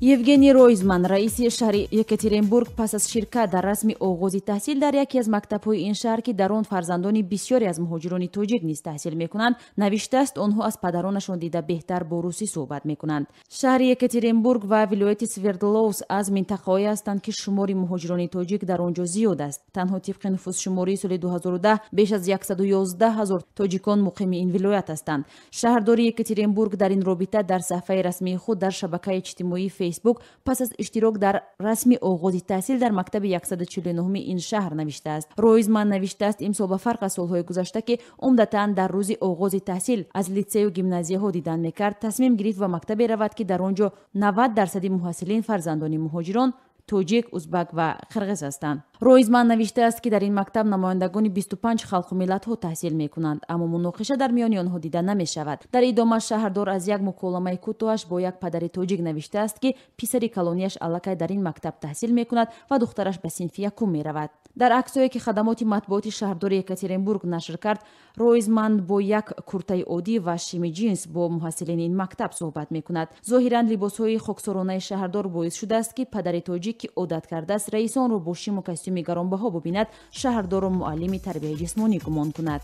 Евгений Ройзман, раиси шаҳри Екатеринбург, пас аз ширкат дар расми оғози таҳсил дар яке аз мактабҳои ин шаҳр, ки дар он фарзандони бисёре аз муҳоҷирони тоҷик низ таҳсил мекунанд, навиштааст, онҳо аз падаронашон дида беҳтар бо русӣ суҳбат мекунанд. Шаҳри Екатеринбург ва вилояти Свердловск аз минтақаҳое ҳастанд, ки шумори муҳоҷирони тоҷик дар он ҷо зиёд аст. Танҳо тибқи нуфузшумории соли 2010 беш аз 111 ҳазор тоҷикон муқими ин вилоят ҳастанд. Шаҳрдори Екатеринбург дар ин робита дар саҳифаи расмии худ дар шабакаи иҷтимоии Фейсбук пас аз иштирок дар расми оғози таҳсил дар мактаби 149 ин шаҳр навиштааст. Ройзман навиштааст, имсол ба фарқ аз солҳои гузашта, ки умдатан дар рӯзи оғози таҳсил аз литсею гимназияҳо дидан мекард, тасмим гирифт ба мактабе равад, ки дар он ҷо 90% муҳассилин фарзандони муҳоҷирон тоҷик, узбак ва қирғиз ҳастанд. Ройзман навиштааст, ки дар ин мактаб намояндагони 25 халқу миллатҳо таҳсил мекунанд, аммо муноқиша дар миёни онҳо дида намешавад. Дар идома шаҳрдор аз як муколамаи кӯтоҳаш бо як падари тоҷик навиштааст, ки писари калонияш аллакай дар ин мактаб таҳсил мекунад ва духтараш ба синфи якум меравад. Дар аксое, ки хадамоти матбуоти шаҳрдори Екатеринбург нашр кард, Ройзман бо як куртаи оддӣ ва шими ҷинс бо муҳассилини ин мактаб суҳбат мекунад. Зоҳиран, либосҳои хоксоронаи шаҳрдор боис шудааст, ки падари тоҷик, ки одат кардааст раисонро бо шиму костюми гаронбаҳо бубинад, шаҳрдорро муаллими тарбияи ҷисмонӣ гумон кунад.